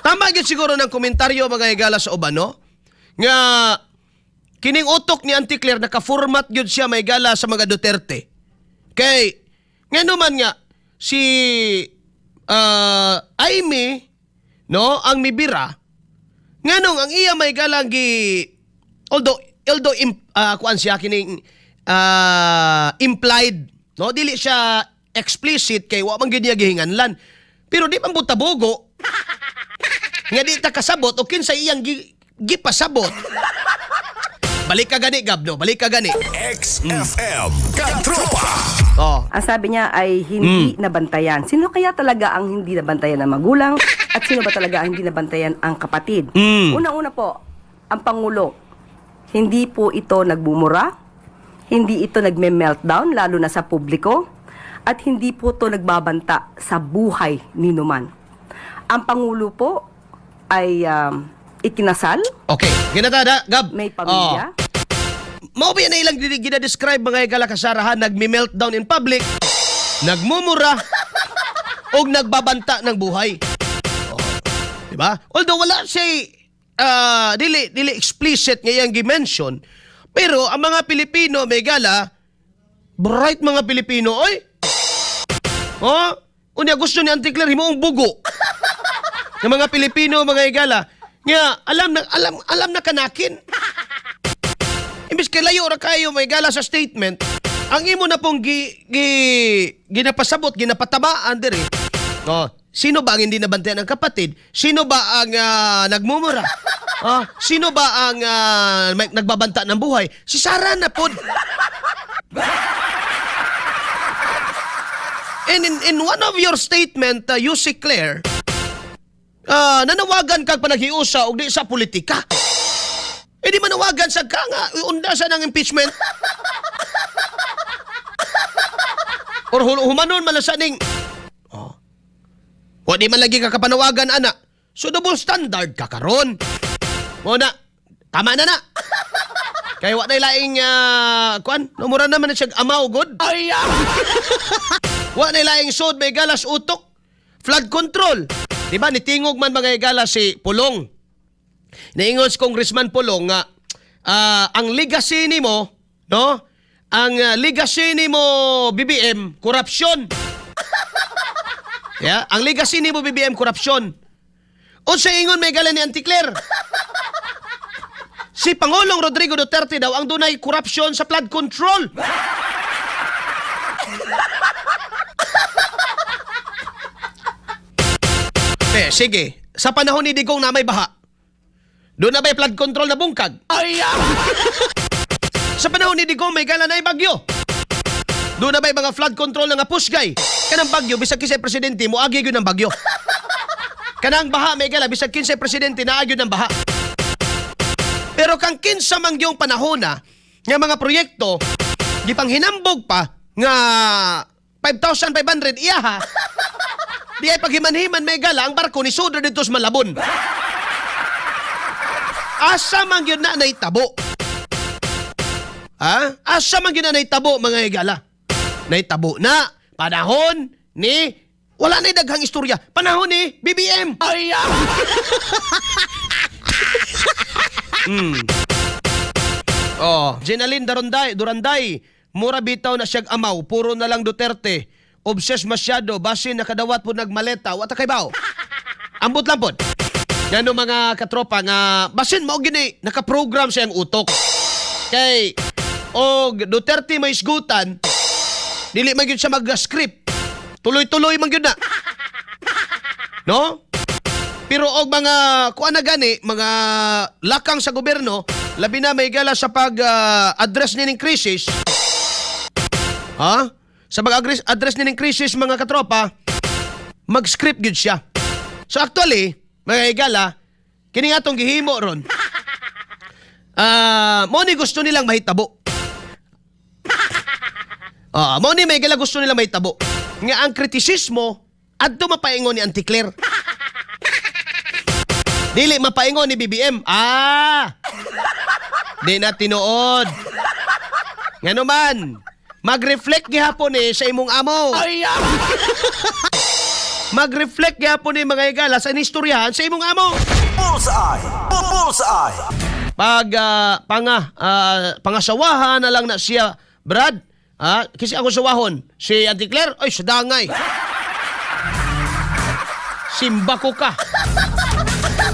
Tama gyud siguro ng komentaryo, mga higala, sa uban, no? Nga kining utok ni Auntie Claire naka-format gyud siya, may gala, sa mga Duterte. Kay ngano man nga si Imee, no, ang mibira, nganong ang iya may galang gi although kuan siya kining implied, no, dili siya explicit kay wa man gyud niya gihinganlan, pero di man butabugo nga di ta kasabot o kinsa iyang gipasabot. Balik ka gani, Gab, no? Balik ka gani. XFM Katropa. Oh. Ang sabi niya ay hindi nabantayan. Sino kaya talaga ang hindi nabantayan ng magulang at sino ba talaga ang hindi nabantayan ang kapatid? Unang-una po, ang Pangulo, hindi po ito nagbumura, hindi ito nagme-meltdown, lalo na sa publiko, at hindi po ito nagbabanta sa buhay ni numan. Ang Pangulo po ay ikinasal, Okay, ginatada, Gab. may pamilya. Oh. Mao ba yan na ilang gina-describe, mga higala kasarahan, nagmi-meltdown in public, nagmumura, o nagbabanta ng buhay? Oh. Diba? Although wala siya dili explicit nga iyang gi-mention, pero ang mga Pilipino, may gala, bright mga Pilipino, oy. Oh, unya gusto ni Auntie Claire himuong bugo ng mga Pilipino, mga higala, nga alam na kanakin. Imbis kay layo ra kayo, may gala, sa statement, ang imo na pong gi, gi ginapasabot, ginapatamaan diri. Oh, sino ba ang hindi nabantayan ng kapatid? Sino ba ang nagmumura? Oh, sino ba ang nagbabanta ng buhay? Si Sara na pod. And in one of your statement, Usec Claire, nanawagan kag panaghiusa og di sa politika. Eh di manawagan sa ka nga unda sa ng impeachment. Or humanon man lang sa ning oh. Wa di man lagi ka kapanawagan ana. So double standard ka karon. Mo na tama na na. Kay wa nay laing kuan, numura naman na siya amaw god. Ay. Wa nay laing sod, may galas, utok. Flood control. Di ba nitingog man, mga higala, si Pulong? Niingon si Congressman Pulong nga ang legacy nimo, no? Ang legacy nimo, BBM, corruption. Yeah, ang legacy nimo, BBM, corruption. Unsa ingon, may gala, ni Auntie Claire? Si Pangulong Rodrigo Duterte daw ang dunay corruption sa flood control. Eh, sige. Sa panahon ni Digong na may baha, doon na ba'y flood control na bungkag? Ay! Sa panahon ni Digong may gala na bagyo. Doon na ba'y mga flood control na nga pusgay? Kanang bagyo, bisag kinsay presidente, moagi gyud ng bagyo. Kanang baha, may gala, bisag kinsay presidente, naagi gyud ng baha. Pero kang kinsa man gyung panahon na nga mga proyekto, gipanghinambog pa nga 5,500 iyaha. Di ay paghiman-himan, may gala, ang barko ni sudra dito sa Malabon. Asa man gyud na naitabo? Ha? Asa man gyud na naitabo, mga higala? Naitabo na panahon ni, wala na daghang istorya. Panahon ni BBM. Ay! Oh, Jenaline Daronday, Duranday, mura bitaw na siyag amaw, puro na lang Duterte. Obsessed masyado, basin nakadawat po nagmaleta, wa ta kay baw. Ambot lang pod. Ngano, mga katropa, nga basin mao gini nakaprogram siyang utok. Kay og Duterte may isgutan, dili man gyud siya mag-script. Tuloy-tuloy man gyud na. No? Pero og mga kuan na gani, mga lakang sa gobyerno, labi na, may gala, sa pag-address nining crisis. Ha? Sa pag-address address nining crisis, mga katropa, mag-script gyud siya. So actually, mga higala, kini nga atong gihimo ron. Mo ni gusto nilang mahitabo. Mo ni, may gala, gusto nilang mahitabo. Nga ang kritisismo adto mapaingon ni Auntie Claire. Dili mapaingon ni BBM. Ah. Di na tinuod. Ngano man, mag-reflect gihapon eh sa imong amo. Mag-reflect gyapon ni, mga higala, sa inistoryahan sa imong amo. Bullseye! Bullseye! Pag pangasawahan na lang na siya, Brad, kasi ako sawahon, si Auntie Claire, ay, sa dangay. Simba ko ka.